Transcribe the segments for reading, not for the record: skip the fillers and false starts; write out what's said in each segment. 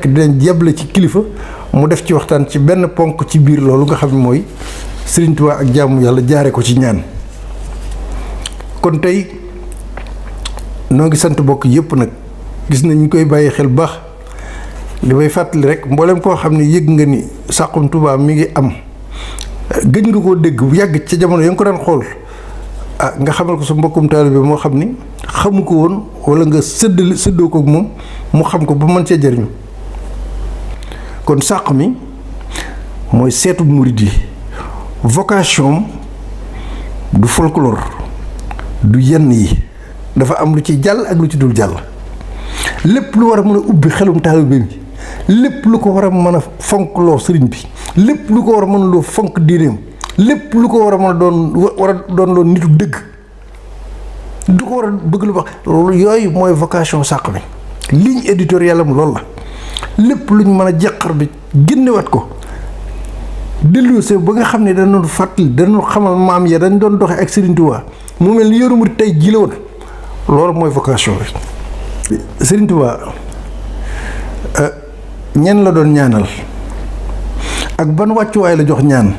fekk dinañ yeble ci kilifa mu def ci waxtaan ci benn ponk ci biir loolu nga xam ne mooy Sëriñ Tuubaa ak jaamu yàlla jaare ko ci ñaan. kon tey noo ngi sant bokk yépp nag gis nañ ñu koy bàyyi xel baax li may fàttali rek mboolem koo xam ne yëg nga ni Saxum Touba mi ngi am gëj nga koo dégg bu yàgg ca jamono ya nga ko daan xool nga xamal ko sa mbokkum taalibe moo xam ni xamu ko woon wala nga séddoo ko ak moom mu xam ko ba mën cee jariñu. kon sàq mi mooy seetu murid yi vocation du folklore du yenn yi dafa am lu ci jàll ak lu ci dul jàll lépp lu war a mën a ubbi xelum taalibe bi lépp lu ko war a mën a fonk loo sëriñ bi lépp lu ko war a mën a loo fonk diineem lépp lu ko war a mën a doon loo nitu dëgg du ko war a bëgg lu wax loolu yooyu mooy vocation sàq mi ligne éditoriale am loolu la lépp luñ mën a jàqar bi génnewaat ko delloosee ba nga xam ne dañ doon fàttali dañu xamal maam ya dañ doon doxee ak Sëriñ Tuubaa mu mel ni yoonu murid tey jii la woon loolu mooy vocation bi. Sëriñ Tuubaa ñen la doon ñaanal ak ban wàccuwaay la jox ñaan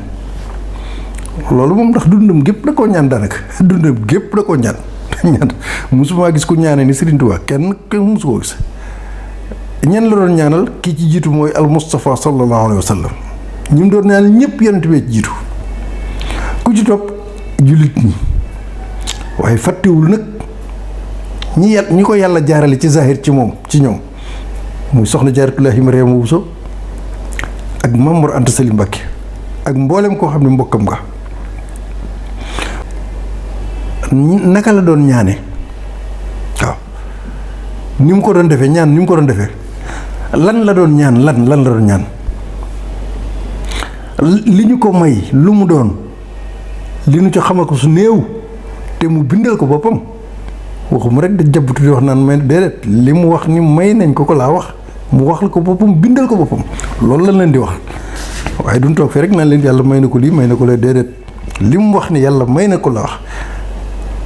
loolu moom ndax dundam gépp da koo ñaan daanaka dundam gépp da koo ñaan musuma gis ku ñaane ni Sëriñ Tuubaa kenn musu koo gis. ñen la doon ñaanal kii ci jiitu mooy al Mustafa sallallahu alayhi wa sallam ñi mu doon ñaanal ñëpp yonent bee ci jiitu ku ci topp jullit ñi waaye fàttewul nag ñi ko yàlla jaarale ci zahir ci moom ci ñoom muy soxna Jaaratullaahi Mariama Bousso ak Maam Mor Anta Sali Mbàkke ak mboolem koo xam ne mbokkam nga. naka la doon ñaane waaw ni mu ko doon defee ñaan ni mu ko doon defee lan la doon ñaan lan la doon ñaan li ñu ko may lu mu doon li ñu ci xamal ko su néew te mu bindal ko boppam waxuma rek da jabbutu di wax naan may déedéet li mu wax ni may nañ ko laa wax mu wax la ko boppam bindal ko boppam loolu lañ leen di wax waaye duñ toog fii rek naan leen yàlla may na ko lii may na ko lee déedéet li mu wax ni yàlla may na ko la wax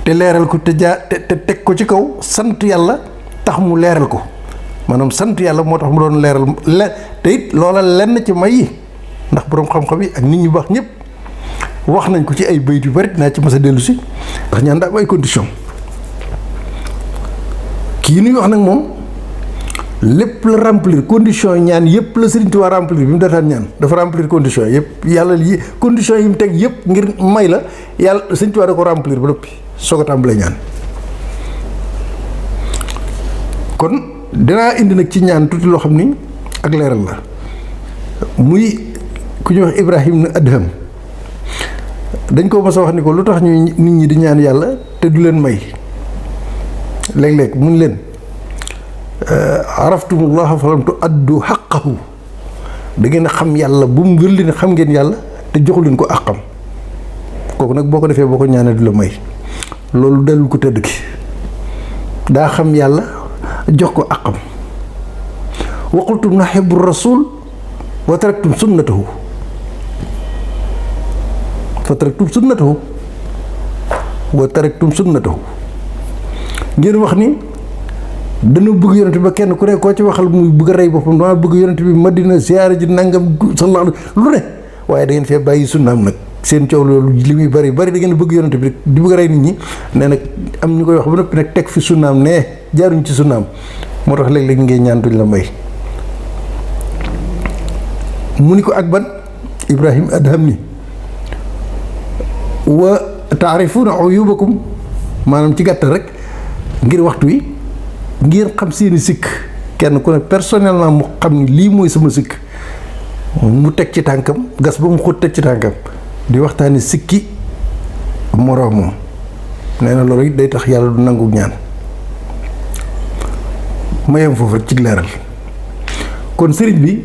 te leeral ko te teg ko ci kaw sant yàlla tax mu leeral ko maanaam sant yàlla moo tax mu doon leeral te it loola lenn ci may yi ndax boroom xam-xam yi ak nit ñu baax ñëpp wax nañ ko ci ay bayit yu bari naa ci mës a dellu si ndax ñaan daa am ay condition kii nuy wax nag moom lépp la remplir condition yi ñaan yëpp la Sëriñ Tuubaa remplir bi mu daataan ñaan dafa remplir condition yëpp yàlla yi condition yi mu teg yëpp ngir may la yàlla Sëriñ Tuubaa da ko remplir ba noppi soo ko tàmbalee ñaan. kon dinaa indi nag ci ñaan tuuti loo xam ni ak leeral la muy ku ñuy wax Ibrahim na Adham dañ ko mës a wax ni ko lu tax ñuy nit ñi di ñaan yàlla te du leen may léeg-léeg mun leen araftumullaha falam tu addu xaqahu da ngeen a xam yàlla bu mu wér leen xam ngeen yàlla te joxu leen ko àqam kooku nag boo ko defee boo ko ñaanee du la may loolu dalul ko tëdd ki daa xam yàlla jox ko àqam wa qultum nuhibbu rasul wa taraktum sunnatahu ngeen wax ni dañu bëgg yonent bi ba kenn ku ne koo ci waxal muy bëgg a rey boppam dama bëgg yonent bi Madina ziyaara ji nangam sallallahu lu ne waaye da ngeen fee bàyyi sunnaam nag seen coow loolu li muy bari bari da ngeen bëgg yonent bi di bëgg a rey nit ñi nee nag am ñu koy wax ba noppi nag teg fi sunnaam ne jaaruñ ci sunnaam moo tax léeg-léeg ngay ñaan duñ la may mu ni ko ak ban Ibrahim Adham ni wa taarifuuna uyubakum maanaam ci gàttal rek ngir waxtu wi ngir xam seeni sikk kenn ku ne personnellement mu xam ni lii mooy sama sikk mu teg ci tànkam gas ba mu xóot teg ci tànkam di waxtaani sikki moroomam nee na loolu it day tax yàlla du nangu ñaan mayam foofu rek ci leeral kon sëriñ bi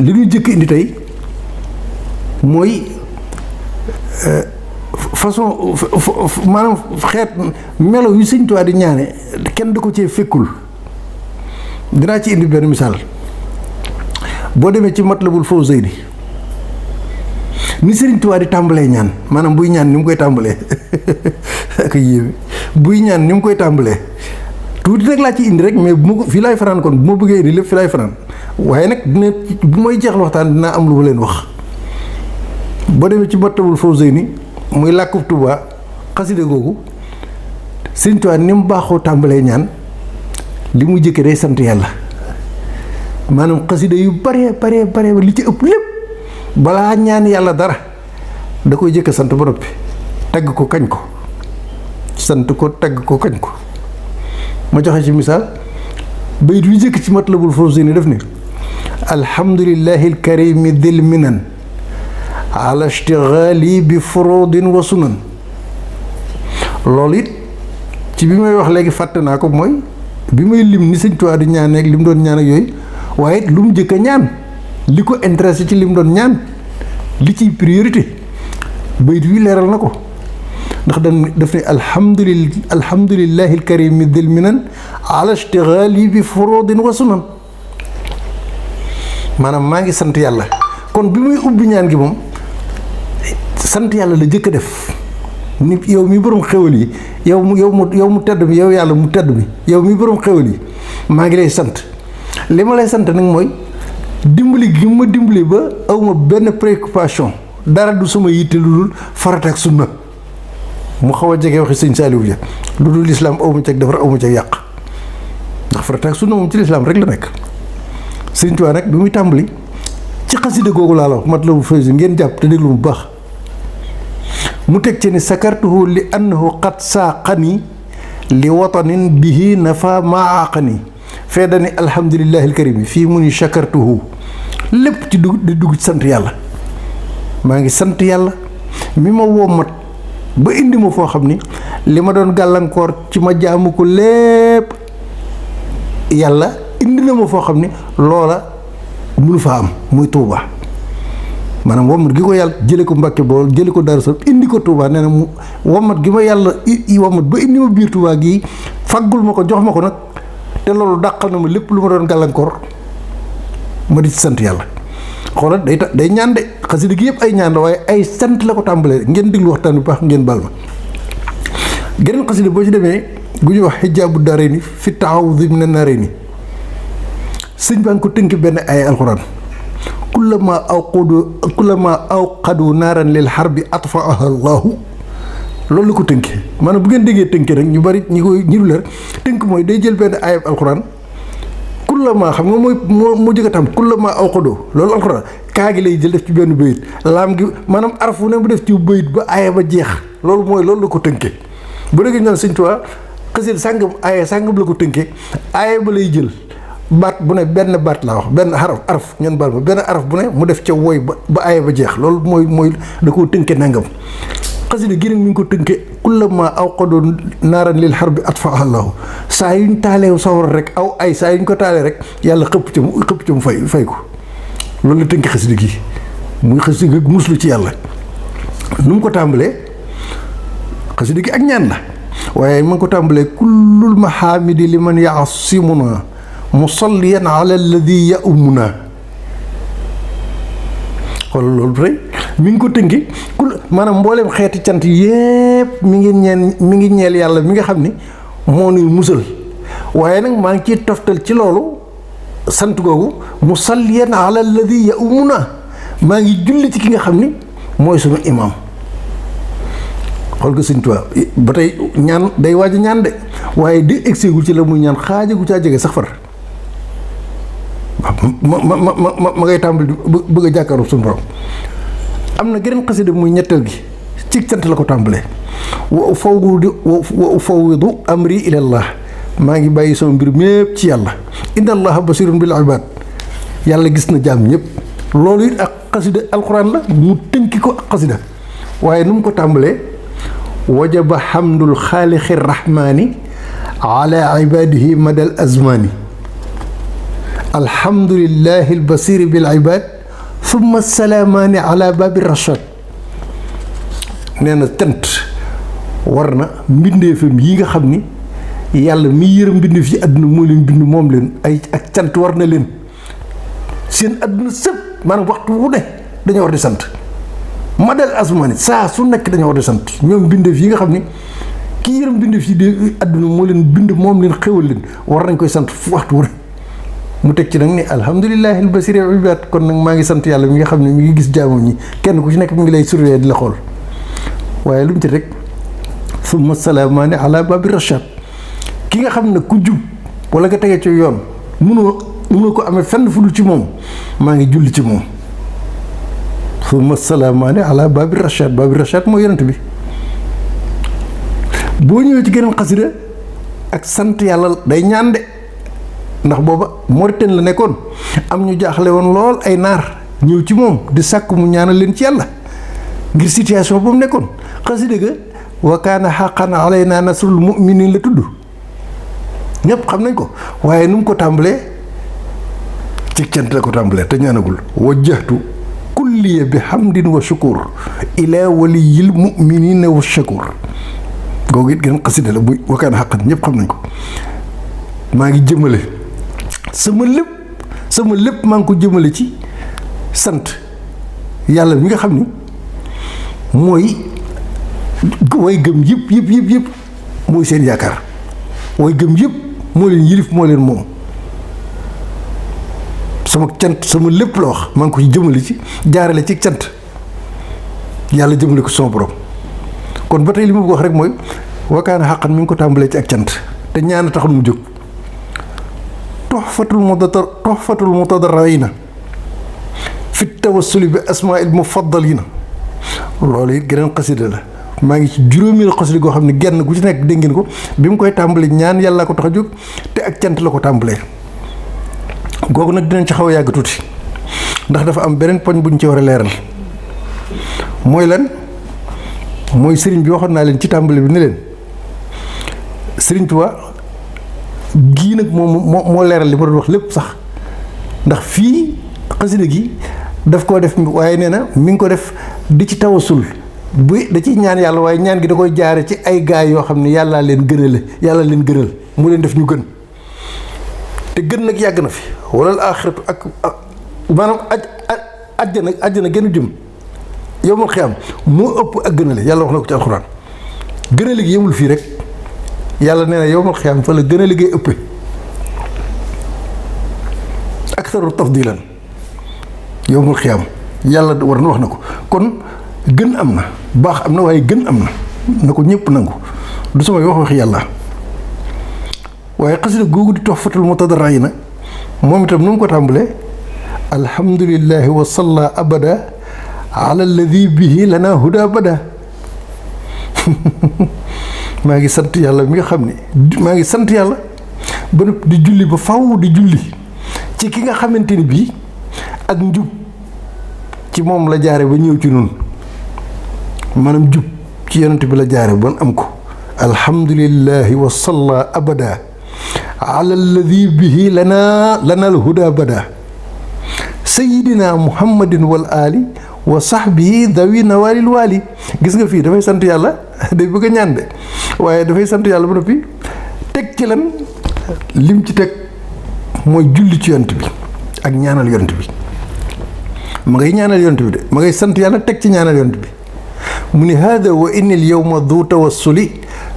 li ñuy jëkk indi tey mooy façon maanaam xeet melo yu Sëriñ Tuubaa di ñaane kenn du ko cee fekkul dinaa ci indi benn misaal boo demee ci Matlabul Fawzayni ni Sëriñ Tuubaa di tàmbalee ñaan maanaam buy ñaan ni mu koy tàmbalee ak yéeme buy ñaan ni mu koy tàmbalee tuuti rek laa ci indi rek mais bu ma ko fii laay fanaan kon bu ma bëggee indi lépp fii laay fanaan waaye nag dina bu may jeexal waxtaan dinaa am lu ma leen wax. boo demee ci Matlabul Fawzayni muy làkkub Tuubaa xasida googu Sëñ Tuubaa ni mu baaxoo tàmbalee ñaan li mu jëkke day sant yàlla maanaam xasida yu bare li ci ëpp lépp balaa ñaan yàlla dara da koy jëkk sant ba noppi tagg ko kañ ko sant ko tagg ko kañ ko. ma joxe ci misaal bayit wi jëkk ci Matlabul Fawzayni def ni alhamdulillahi alkarimi dil minan ala ishtighali bi furudin wa sunan. loolu it ci bi may wax léegi fàtte naa ko mooy bi may lim ni Sëñ Tuubaa di ñaan ak li mu doon ñaan ak yooyu waaye it lu mu jëkk a ñaan li ko intéressé ci li mu doon ñaan li ciy priorité bayit wi leeral na ko ndax daf ne alhamdulillahi alkarimi dil minan ala ishtighali bi furudin wa sunan. maanaam maa ngi sant yàlla kon bi muy ubbi ñaan gi moom sant yàlla la jëkk a def ni yow mi borom xewal yi yow mu tedd mi yow yàlla mu tedd mi yow mi borom xewal yi maa ngi lay sant. li ma lay sant nag mooy dimbali gi ma dimbali ba awma benn préoccupation dara du sama yitte lu dul farata ak sunna. mu xaw a jege waxi Sëñ Saaliw ja lu dul lislaam awma ca defar awma ca yàq ndax farata ak sunna moom ci lislaam rek la nekk. Sëñ Tuubaa nag bi muy tàmbali ci xasida googu laa la wax Matlabul Fawzayni ngeen jàpp te déglu mu baax mu teg ci ni sakartuhu li annahu qad saaqani li watanin bihi nafa maaqani fee dani alhamdulillahi alkarimi fii mu ni sakartuhu lépp ci di dugg ci sant yàlla. maa ngi sant yàlla mi ma wommat ba indi ma foo xam ni li ma doon gàllankoor ci ma jaamu ko lépp yàlla indi na ma foo xam ni loola mënu fa am muy Touba. maanaam wommat gi ko yàlla jële ko Mbàkke Bawol jële ko Daaru Salaam indi ko Touba nee na mu wommat gi ma yàlla wommat ba indi ma biir Touba gii faggul ma ko jox ma ko nag te loolu dàqal na ma lépp lu ma doon gàllankoor ma di ci sant yàlla. xoolal day ñaan de xasida gi yëpp ay ñaan la waaye ay sant la ko tàmbalee ngeen déglu waxtaan bu baax ngeen baal ma. geneen xasida boo ci demee gu ñuy wax xijaabu daarayni fi taawudi mina naarayni sëñ baa ngi ko tënk benn ay alxuraan kullama awqadu naaran lil harbi atfaaha Allahu. loolu la ko tënkee maanaam bu ngeen déggee tënkee rek ñu bari ñi koy ñiru leer tënk mooy day jël benn ayab alxuraan kullama xam nga mooy moo jëkk a tam kullama awqadu loolu alxuraan kaa gi lay jël def ci benn bayit laam gi maanaam arfu ne bu def ci bayit ba aaya ba jeex loolu la ko tënkee. bu déggee ñoom Sëñ Tuubaa xasida sàngam aaya sàngam la ko tënkee aaya ba lay jël baat bu ne benn baat laa wax benn araf ñoon baal ma benn araf bu ne mu def ca woy ba aaya ba jeex loolu mooy da koo tënkee nangam. xasida gi nag mi ngi ko tënkee kullama awqadu naaran lil harbi atfaaha Allahu saa yuñ taalee sawar rek aw ay saa yuñ ko taalee rek yàlla xëpp ca mu fay ko loolu la tënkee xasida gi muy xasida gi muslu ci yàlla. nu mu ko tàmbalee xasida gi ak ñaan la waaye ma ngi ko tàmbalee kullul mahamidi liman yaasimuna musalliyan ala alladi yaumuna. xoolal loolu rek mi ngi ko tënki maanaam mboolem xeeti cant yépp mi ngi ñeel yàlla mi nga xam ni moo nuy musal waaye nag maa ngi ciy toftal ci loolu sant googu musalliyan ala alladi yaumuna maa ngi julli ci ki nga xam ni mooy sunu imaam. xool nga Sëñ Tuubaa ba tey ñaan day waaj a ñaan de waaye di egseegul ci la muy ñaan xaajagu caa jege sax far ma ngay tàmbali bëgg a jàkkaaru suñu borom. am na geneen xasida muy ñetteel gi ci cant la ko tàmbalee wa ufawwidu amri ilallah maa ngi bàyyi sama mbir mépp ci yàlla inna allaha basirun bil ibad yàlla gis na jaam ñëpp. loolu it ak xasida alxuraan la mu tënki ko ak xasida waaye nu mu ko tàmbalee wajaba hamdul xaalixi rahmaani ala ibadihi madal azmani alhamdulillahi albasiri bil ibad summa salaamaani ala babi rashad. nee na cant war na mbindeefam yi nga xam ni yàlla mi yërëm mbindeef yi àdduna moo leen bind moom leen ay ak cant war na leen seen àdduna sëpp maanaam waxtu wu ne dañoo war di sant madal asmaani saa su nekk dañoo war di sant ñoom mbindeef yi nga xam ni ki yërëm mbindeef yi de àdduna moo leen bind moom leen xéwal leen war nañ koy sant fu waxtu wu ne mu teg ci nag ni alhamdulillahi albasiri ibaad kon nag maa ngi sant yàlla mi nga xam ne mi ngi gis jaamam ñi kenn ku ci nekk mi ngi lay surveiller di la xool waaye lu mu ci rek summa salaamaani ala babi rachad ki nga xam ne ku jub wala nga tege ci yoon mënoo ko amee fenn fu dul ci moom maa ngi julli ci moom summa salaamaani ala babi rachad mooy yonent bi. boo ñëwee ci geneen xasida ak sant yàlla day ñaan de ndax booba Mauritanie la nekkoon am ñu jaaxle woon lool ay naar ñëw ci moom di sàkk mu ñaanal leen ci yàlla ngir situation ba mu nekkoon xasida ga wa kaana haqqan alaynaa nasrul mu'miniin la tudd ñëpp xam nañ ko waaye nu mu ko tàmbalee ci cant la ko tàmbalee te ñaanagul wajjahtu kulliya bi hamdin wa shukur ila waliyil mu'miniina wa shakur googu it gën xasida la bu wakkaan xaqan ñëpp xam nañ ko maa ngi jëmale sama lépp maa ngi ko jëmale ci sant yàlla mi nga xam ni mooy way gëm yëpp mooy seen yaakaar way gëm yëpp moo leen yilif moo leen moom sama cant sama lépp la wax maa ngi ko ci jëmale ci jaarale ci cant yàlla jëmale ko sama borom kon ba tey li ma bëgg wax rek mooy wakaana xaqan mi ngi ko tàmbalee ci ak cant te ñaan taxul mu jóg toxfatul mutadarrina fi tawassuli bi asmaa'il mufaddalina loolu it geneen xasida la maa ngi ci juróomi xasida goo xam ne genn gu ci nekk dégg ngeen ko bi mu koy tàmbalee ñaan yàlla ko tax a jóg te ak cant la ko tàmbalee googu nag dinañ ci xaw a yàgg tuuti ndax dafa am beneen poñ bu ñu ci war a leeral mooy lan mooy sëriñ bi waxoon naa leen ci tàmbali bi ne leen sëriñ Tuubaa gii nag moo leeral li ma doon wax lépp sax ndax fii xasida gi daf koo def waaye nee na mi ngi ko def di ci tawasul bu da ciy ñaan yàlla waaye ñaan gi da koy jaare ci ay gaay yoo xam ne yàllaa leen gënale yàlla leen gënal mu leen def ñu gën te gën nag yàgg na fi wala aaxiratu ak maanaam àjjana gën a jëm yowmal xiyaam moo ëpp ak gënale yàlla wax na ko ci alxuraan gënale gi yemul fii rek yàlla nee na yowmal xiyaam fa la gënale ngay ëppee aktaru tafdilan yowmal xiyaam yàlla war na wax na ko kon gën am na baax am na waaye gën am na ko ñëpp nangu du samay wax yàlla waaye xasida googu di Tuhfatul Mutadarrina moom itam nu mu ko tàmbalee alhamdulillahi wa salla abada ala alladi bihi lana huda bada maa ngi sant yàlla mi nga xam ne maa ngi sant yàlla ba di julli ba faw di julli ci ki nga xamante ni bii ak njub ci moom la jaare ba ñëw ci nun maanaam jub ci yonent bi la jaare ba am ko alhamdulillahi wa salla abada ala alladi bihi lana al huda bada sayidina muhammadin wal ali wa sahbihi dawi nawalil wali gis nga fii dafay sant yàlla day bëgg a ñaan de waaye dafay sant yàlla ba noppi teg ci lan lim ci teg mooy julli ci yonent bi ak ñaanal yonent bi ma ngay ñaanal yonent bi de ma ngay sant yàlla teg ci ñaanal yonent bi mu ni hada wa inni al yawma du tawassuli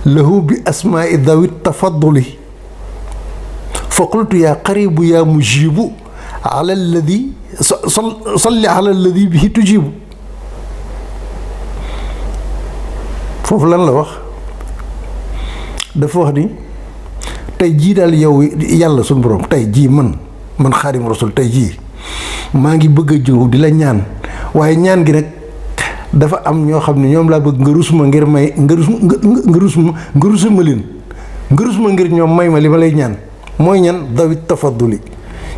lahu bi asmaai dawi tafadduli fa qultu yaa qaribu yaa mujibu ala alladi salli ala alladi bihi tujibu foofu lan la wax dafa wax ni tey jii daal yow yàlla suñu borom tey jii man Xaadim Rasul tey jii maa ngi bëgg a jóg di la ñaan waaye ñaan gi nag dafa am ñoo xam ne ñoom laa bëgg nga rus ma ngir may nga rus ma leen nga rus ma ngir ñoom may ma li ma lay ñaan mooy ñan dawit tafadduli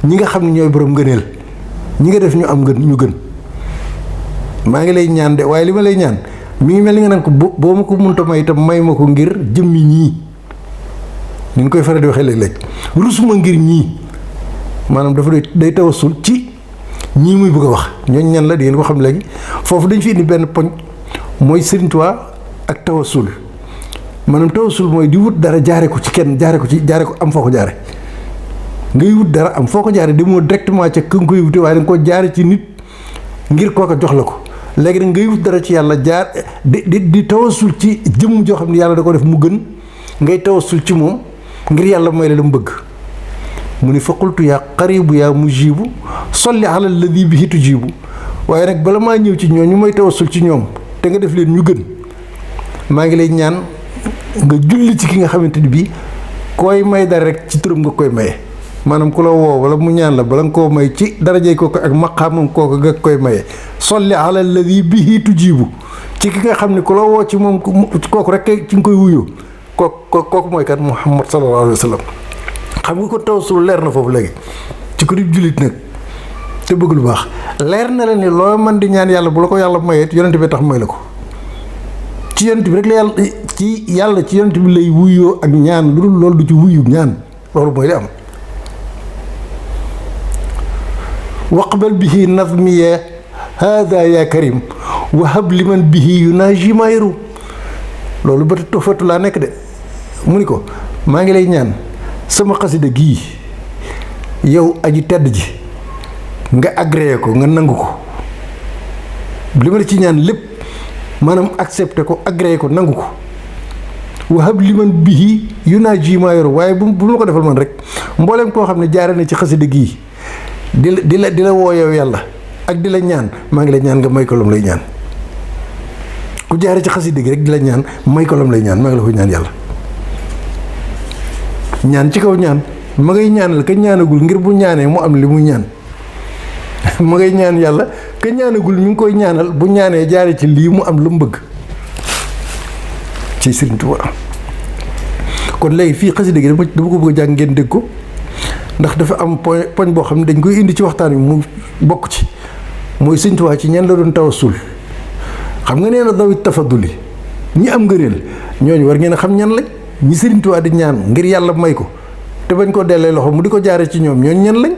ñi nga xam ne ñooy borom ngëneel ñi nga def ñu am ñu gën maa ngi lay ñaan de waaye li ma lay ñaan mi ngi mel ni nga naan ko boo ma ko mënta may itam may ma ko ngir jëmmi ñii ni ñu koy faral di waxee léeg-léeg rusuma ngir ñii maanaam dafa day tawassul ci ñii muy bëgg a wax ñooñ ñan la di ngeen ko xam léegi foofu dañ fi indi benn poñ mooy Sëriñ Tuubaa ak tawassul maanaam tawassul mooy di wut dara jaare ko ci kenn jaare ko am foo ko jaare ngay wut dara am foo ko jaare demoo directement ca ka nga koy wute waaye da nga ko jaare ci nit ngir kooka jox la ko léegi nag ngay wut dara ci yàlla jaar di tawassul ci jëmm joo xam ne yàlla da ko def mu gën ngay tawassul ci moom ngir yàlla may la mu bëgg mu ni fa qultu yaa qaribu yaa mujibu solli ala alladi bihi tujibu. waaye nag bala maa ñëw ci ñoom ñu may tawassul ci ñoom te nga def leen ñu gën maa ngi lay ñaan nga julli ci ki nga xamante ni bii koy may dara rek ci turam nga koy maye. maanaam ku la woo wala mu ñaan la bala nga koo may ci darajey kooku ak maqaamam kooku nga koy maye. solli ala alladi bihi tujibu ci ki nga xam ne ku la woo ci moom kooku rek ci nga koy wuyoo kooku mooy kat Muhammad sallallahu alayhi wa sallam. xam nga ko tawassul leer na foofu léegi ci ko di jullit nag te bëgg lu baax leer na la ni loo mën di ñaan yàlla bu la ko yàlla mayee yonent bi tax may la ko ci yonent bi rek la yàlla ci yonent bi lay wuyoo ak ñaan lu dul loolu du ci wuyu ñaan loolu mooy li am. waqbal bihi nazmiya hada ya karim wahab liman bihi yunaji mayru loolu ba tofatu laa nekk de mu ni ko maa ngi lay ñaan sama xasida gii yow aji tedd ji nga agréé ko nga nangu ko li ma la ci ñaan lépp maanaam accepté ko agréé ko nangu ko wahab liman bihi yunaji mayru waaye bu ma ko defal man rek mbooleem koo xam ne jaare na ci xasida gii di la woo yow yàlla ak di la ñaan maa ngi lay ñaan nga may ko lam lay ñaan ku jaare ci xasida gi rek di la ñaan may ko lam lay ñaan maa ngi la ko ñaan yàlla ñaan ci kaw ñaan ma ngay ñaanal ka ñaanagul ngir bu ñaanee mu am li muy ñaan ma ngay ñaan yàlla ka ñaanagul mi ngi koy ñaanal bu ñaanee jaare ci lii mu am lu mu bëgg ci Sëriñ Tuubaa. kon léegi fii xasida gi dama ko bëgg a jàng ngeen dégg ko ndax dafa am poñ boo xam ne dañ koy indi ci waxtaan wi mu bokk ci mooy Sëriñ Tuubaa ci ñan la doon tawassul. xam nga nee na dawit tafaduli ñi am ngëneel ñooñu war ngeen a xam ñan lañ ñi Sëriñ Tuubaa di ñaan ngir yàlla may ko te bañ koo dellee loxo mu di ko jaare ci ñoom ñooñu ñan lañ